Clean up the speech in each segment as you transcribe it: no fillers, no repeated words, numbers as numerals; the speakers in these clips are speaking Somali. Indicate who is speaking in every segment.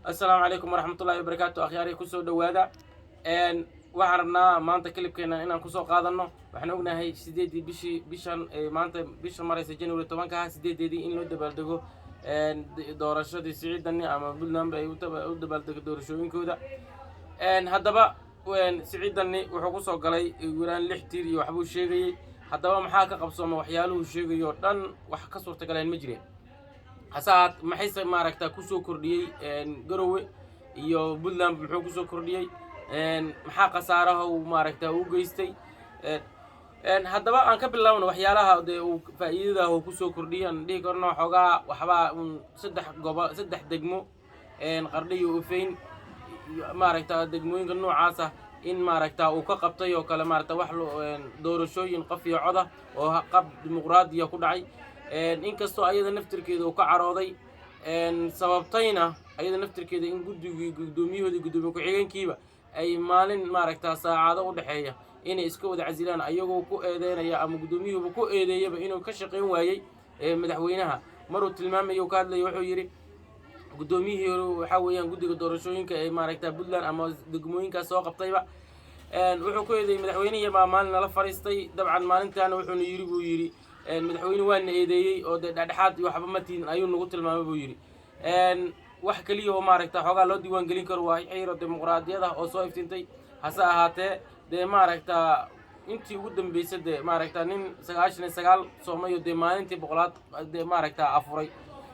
Speaker 1: Assalaamu calaykum waraxmatullahi wabarakaatu. Akhyaari, kusoo dhowaada. Waxaan rabnaa maanta clipkeena inaan kusoo qaadano. Waxaan ognahay 8-dii bishii, bishan maanta bisha maraysa January 10-ka 8-deedii, in loo dabaaldego doorashadii Siciid Dani ama Puntland ay u dabaaldego doorashooyinkooda. Haddaba Siciid Dani wuxuu kusoo galay wiraan lix tiir iyo waxbuu sheegayey. Haddaba maxaa ka qabsooma? Waxyaaluhu sheegayo dhan wax ka suurtagaleen ma jireen. Hase ahaat maxayse maaragta kusoo kordhiyey Garowe iyo Puntland? Muxuu kusoo kordhiyey? Maxaa khasaaraha uu maaragta u geystay? Haddaba aan ka bilaabno waxyaalaha dee uu faa'iidadaah uu kusoo kordhiyey. Aan dhihi karno xoogaa waxbaa un saddex gobo, saddex degmo, Qardho iyo Ufeyn, maaragta degmooyinka noocaas ah in maaragta uu ka qabtay oo kale, maaragta wax doorashooyin qof iyo coda oo qab dimuqraadiya ku dhacay, inkastoo ayada naftirkeeda uu ka carooday, sababtayna ayada naftirkeeda in guddigii, guddoomiyahoodii, guddoomiye ku-xigeenkiiba ay maalin maaragta saacado u dhexeeya inay iska wada casilaan, ayagoo ku eedeynaya ama guddoomiyuhuba ku eedeeyaba inuu ka shaqayn waayey madaxweynaha. Maruu tilmaamaya, uu ka hadlaya, wuxuu yidhi guddoomiyihii, waxaa weeyaan guddiga doorashooyinka ee maaragta Puntland ama degmooyinkaas soo qabtayba, wuxuu ku eedeeyey madaxweynihii baa maalin nala fadhiistay. Dabcan maalintaana wuxuuna yidhi, buu yidhi, madaxweyne waana eedeeyey oo dee dhexdhexaad iyo waxba ma tihin ayuu nagu tilmaamay, buu yidhi. Wax keliya oo maaragta xoogaa loo diiwaan gelin karo waa xiiro dimuqraadiyad ah oo soo iftintay. Hase ahaatee dee maaragta intii ugu dambeysay dee maaragta nin 99 soomayo, dee maalintii 100aad dee maaragta afuray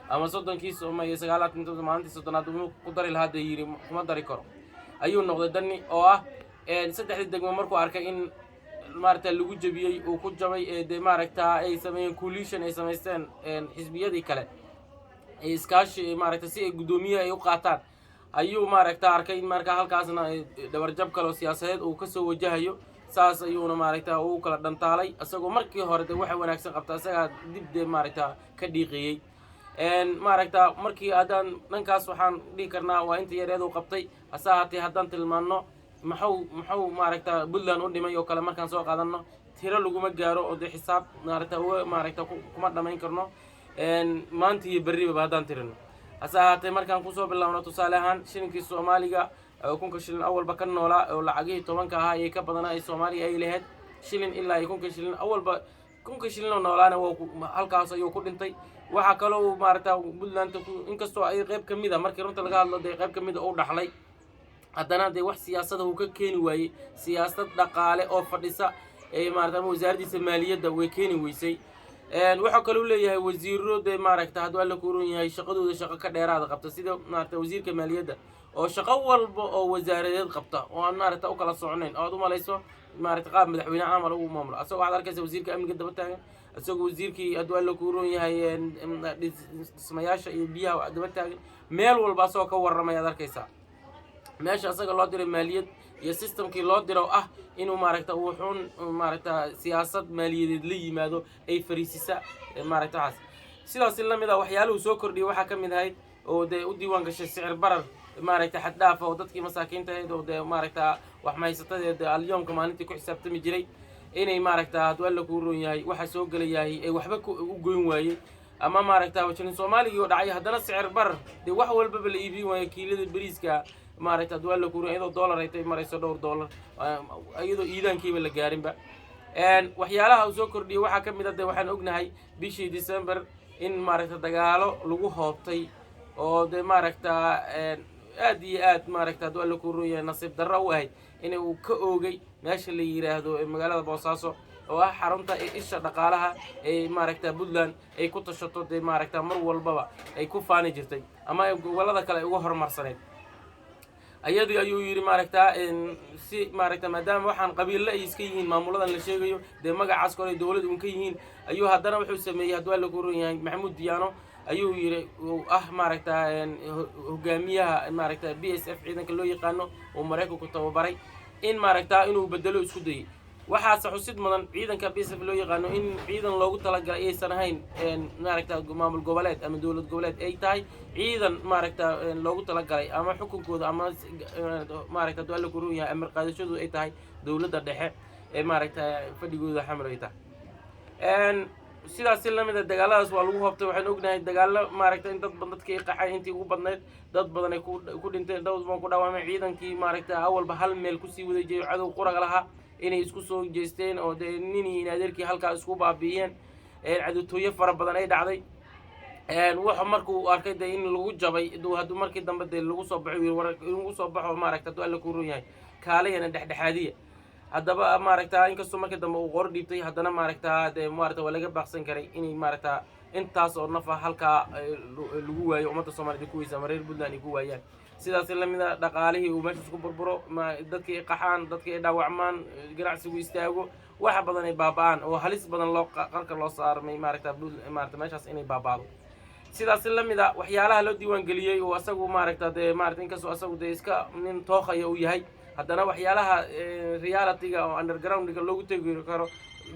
Speaker 1: ama 30-kii soomay iyo 9aad maalintii 30aad uu ku dari lahaa, dee yidhi kuma dari karo ayuu noqday Dani, oo ah saddexdii degmo markuu arkay in maaragta lagu jebiyey, uu ku jabay, ee dee maaragta ay sameeyeen coalition, ay samaysteen xisbiyadii kale iskaashi, maaragta si ay guddoomiyaha ay u qaataan, ayuu maaragta arkay in marka halkaasna dhabarjab kale oo siyaasadeed uu kasoo wajahayo. Saas ayuuna maaragta uu kala dhantaalay, isagoo markii hore de waxa wanaagsan qabta isagaa dib dee maaragta ka dhiiqeeyey. Maaragta markii haddaan dhankaas waxaan dhihi karnaa waa inta yareed uu qabtay. Hase ahaatee haddaan tilmaanno maxuu maaragta Puntland u dhimay oo kale, markaan soo qaadano, tiro laguma gaaro oo dee xisaab maaragta maaragta kuma dhamayn karno maanta iyo berribaba haddaan tirino. Hase ahaatee markaan kusoo bilaabno, tusaale ahaan, shilinkii Soomaaliga oo 1000-ka shilin awalba ka noolaa oo lacagihii 10-ka ahaa iyo ka badanaa ay Soomaaliya ay lahayd shilin ilaa iyo 1000-ka shilin, awalba 1000-ka shilin oo noolaana waa halkaas ayuu ku dhintay. Waxaa kaloo uu maaragta Puntland, inkastoo ay qayb ka mid a, markii runta laga hadlo, dee qayb ka mid a uu dhaxlay, haddana dee wax siyaasada uu ka keeni waayey, siyaasad dhaqaale oo fadhisa ee maarata ama wasaaraddiisa maaliyadda way keeni weysay. Waxaa kaloo leeyahay wasiiro dee maaragta hadduu Alla ku run yahay shaqadooda shaqo ka dheeraada qabta, sida maaragta wasiirka maaliyadda oo shaqo walba oo wasaaradeed qabta oo aan maaragta u kala socnayn, oo aad u malayso maaragta qaab madaxweyne camal ugu maamulo. Asagoo waxaad arkaysa wasiirka amniga daba taagan, isagoo wasiirkii hadduu Alla ku run yahay dhismayaasha iyo biyaha daba taagan, meel walba asagoo ka warramay aad arkaysaa. Meesha asaga loo diray maaliyad iyo systemkii loo diro ah inuu maaragta wuxuun maaragta siyaasad maaliyadeed la yimaado ay fariisisa maaragta waxaas. Sidaas la mid ah waxyaaluhu soo kordhiyay waxaa ka mid ahayd oo dee u diiwaan gashay sicir barar maaragta xad dhaafa, oo dadkii masaakiinta ahayd oo dee maaragta wax mahaysatadee dee alyoomka maalintii ku xisaabtami jiray inay maaragta hadduu Alla kuu roon yahay waxa soo gelayahay ay waxba u goyn waayey, ama maaragta shilin Soomaaligii oo dhacay, haddana sicir barar dee wax walbaba la iibin waayo. Kiilada bariiska maaragta hadduu Alla kuu roon iyadoo dollar ay tay marayso dhowr dollar, iyadoo iidaankiiba la gaarinba. Waxyaalaha uu soo kordhiyey waxaa ka mid a dee waxaan ognahay bishii December in maaragta dagaalo lagu hoobtay oo dee maaragta aad iyo aad maaragta hadduu Alla kuu roon yahay nasiib darro u ahayd in uu ka oogay meesha la yidhaahdo magaalada Boosaaso, oo ah xarunta ee isha dhaqaalaha ee maaragta Puntland ay ku tashato, dee maaragta mar walbaba ay ku faani jirtay ama ay gobollada kale ay uga horumarsaneyd. Ayadii ayuu yidhi maaragta si maaragta maadaama waxaan qabiille ay iska yihiin maamuladan la sheegayo, dee magacaas kole dowlad uun ka yihiin, ayuu haddana wuxuu sameeyey, hadduu Alla ku ron yahay, Maxamuud Diyaano ayuu yidhi uu ah maaragta hogaamiyaha maaragta BSF ciidanka loo yaqaano uu Maraykanku tababaray, in maaragta inuu bedelo isku dayay. Waxaase xusid mudan ciidanka BSF loo yaqaano in ciidan loogu talagalay aysan ahayn maaragta maamul goboleed ama dowlad goboleed, ay tahay ciidan maaragta loogu talagalay ama xukunkooda ama maaragta hadduu Alla ku run yahay amar qaadashadu ay tahay dowladda dhexe ee maaragta fadhigooda Xamar ay tahay. Sidaas si lamid a dagaaladaas waa lagu hoobtay. Waxaynu ognahay dagaalo, maaragta, in dad dadkii qaxay intii ugu badnayd, dad badan ay ku dhinteen, dad badan ku dhawaamay. Ciidankii, maaragta, awalba hal meel kusii wada jeeyo cadow quraga lahaa inay isku soo jeesteen oo dee ninii in adeerkii halkaa isku baabi'iyeen, cadowtooyo fara badan ay dhacday. Wuxuu markuu arkay dee in lagu jabay, hadduu markii dambe dee lagu soo baxo, war lagu soo baxo, maaragta, hadduu Alla kuu ron yahay, kaalayana dhexdhexaadiya. Haddaba, maaragta, inkastoo markii dambe uu qor dhiibtay, haddana, maaragta, dee, maaragta, waa laga baaqsan karay inay, maaragta, intaas oo nafa halkaa lagu waayo, ummadda Soomaaliyed ay ku weysa ama reer Puntland ay ku waayaan. Sidaas lamid a dhaqaalihii uu meeshaas ku burburo, dadkii ay qaxaan, dadkii ay dhaawacmaan, ganacsigu istaago, waxa badan ay baaba'aan oo halis badan loo qarka loo saarmay, maaragta, maarata, meeshaas inay baaba'do. Sidaas la mid a waxyaalaha loo diiwaan geliyey oo asagu, maaragta, dee, maarata, inkastoo asagu dee iska nin tookhaya uu yahay, haddana waxyaalaha realityga oo undergroundga loogu tegi karo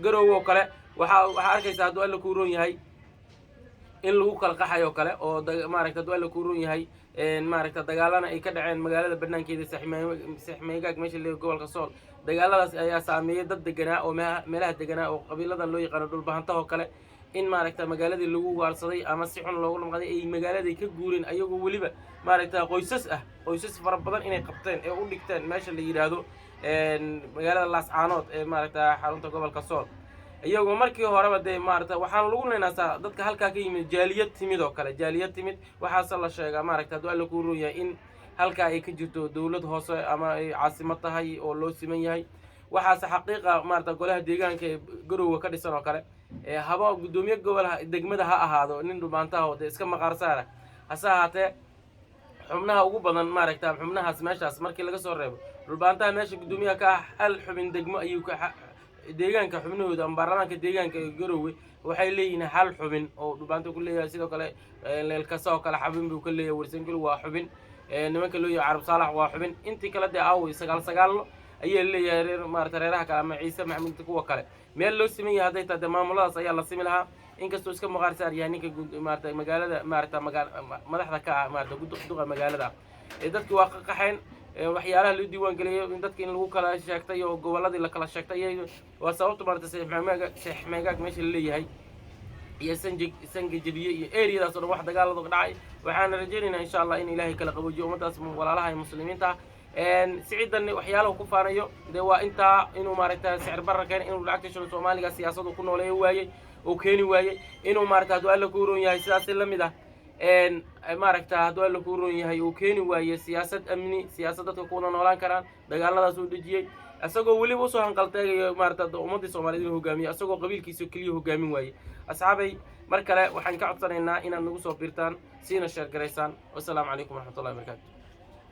Speaker 1: Garow oo kale, waxaa arkaysaa, hadduu Alla kuu roon yahay, in lagu kala qaxayo kale oo, maaragta, hadduu Alla kuu roon yahay, maaragta, dagaalana ay ka dhaceen magaalada banaankeeda, Saxmeegaag meesha leeyahay, gobolka Sool. Dagaaladaas ayaa saameeyey dad deganaa oo meelaha deganaa oo qabiiladan loo yaqaano Dhulbahantahoo kale, in, maaragta, magaaladii lagu waarsaday ama si xun loogu dhamqaday, ay magaaladii ka guureen, ayagoo weliba, maaragta, qoysas ah, qoysas fara badan inay qabteen ee u dhigteen meesha la yidhaahdo magaalada Laascaanood ee, maaragta, xarunta gobolka Sool. Iyagoo markii horeba dee, maarata, waxaan lagu naynaasaa dadka halkaa ka yimid jaaliyad timid oo kale, jaaliyad timid. Waxaase la sheegaa, maaragta, hadduu Alla kuu roon yahay, in halkaa ay ka jirto dowlad hoose ama ay caasimad tahay oo loo siman yahay. Waxaase xaqiiqa, maarata, golaha deegaanka ee Garowga ka dhisan oo kale, haba guddoomiye gobol degmada ha ahaado nin Dhumaantaha oo dee iska maqaar saara, hase ahaatee xubnaha ugu badan, maaragta, xubnahaas meeshaas markii laga soo reebo Dhulbaantaha meesha guddoomiyaha ka ah, hal xubin degmo ayuu ka deegaanka xubnahooda ama baarlamaanka deegaanka ee Garowe waxay leeyihiin hal xubin oo Dhulbaanta ku leeyahay. Sidoo kale Leelkasa oo kale xubin buu ka leeyahay, Warsangeli waa xubin, nimanka loo yahay Carab Saalax waa xubin. Intii kale dee aaway? Sagaal sagaallo ayaa leeyahay reer, maarata, reeraha kale ama Ciise Maxamuud kuwa kale. Meel loo siman yahay hadday tahay, dee maamuladaas ayaa la simi lahaa, inkastoo iska maqaar saar yahay ninka maarata magaalada, maarata, madaxda ka ah, maarata, duqa magaalada. Dadki waa ka qaxeen. Waxyaalaha loo diiwaan geliyay in dadka in lagu kala sheegtay oo gobolladii la kala sheegtay waa sababta, maarata, Seexmeegaag meesha la leeyahay iyo Sanji, Sangajabiye iyo areadaas o dhan wax dagaalada ka dhacay. Waxaana rajaynaynaa, insha Allah, in Ilaahay kala qaboojiyo ummadaas walaalaha ee muslimiinta ah. Siciidan waxyaalahu ku faanayo dee waa intaa inuu, maaragta, sicir barra keenay, inuu lacagta shilin Soomaaliga siyaasadu ku nooleeyo waayey oo keeni waayey, inuu, maaragta, hadduu Alla kuu roon yahay, sidaasi la mid ah, maaragta, hadduu Alla kuu roon yahay, uu keeni waayey siyaasad amni, siyaasad dadka ku wada noolaan karaan. Dagaaladaas uu dejiyey isagoo weliba usoo hanqalteegayo, maarata, ummaddii Soomaaliyed inuu hogaamiyo, isagoo qabiilkiisa keliya hogaamin waayey. Asxaabay, mar kale waxaan ka codsanaynaa inaad nagu soo biirtaan, siina share garaysaan. Wasalaamu calaykum waraxmatullahi wabarakatu.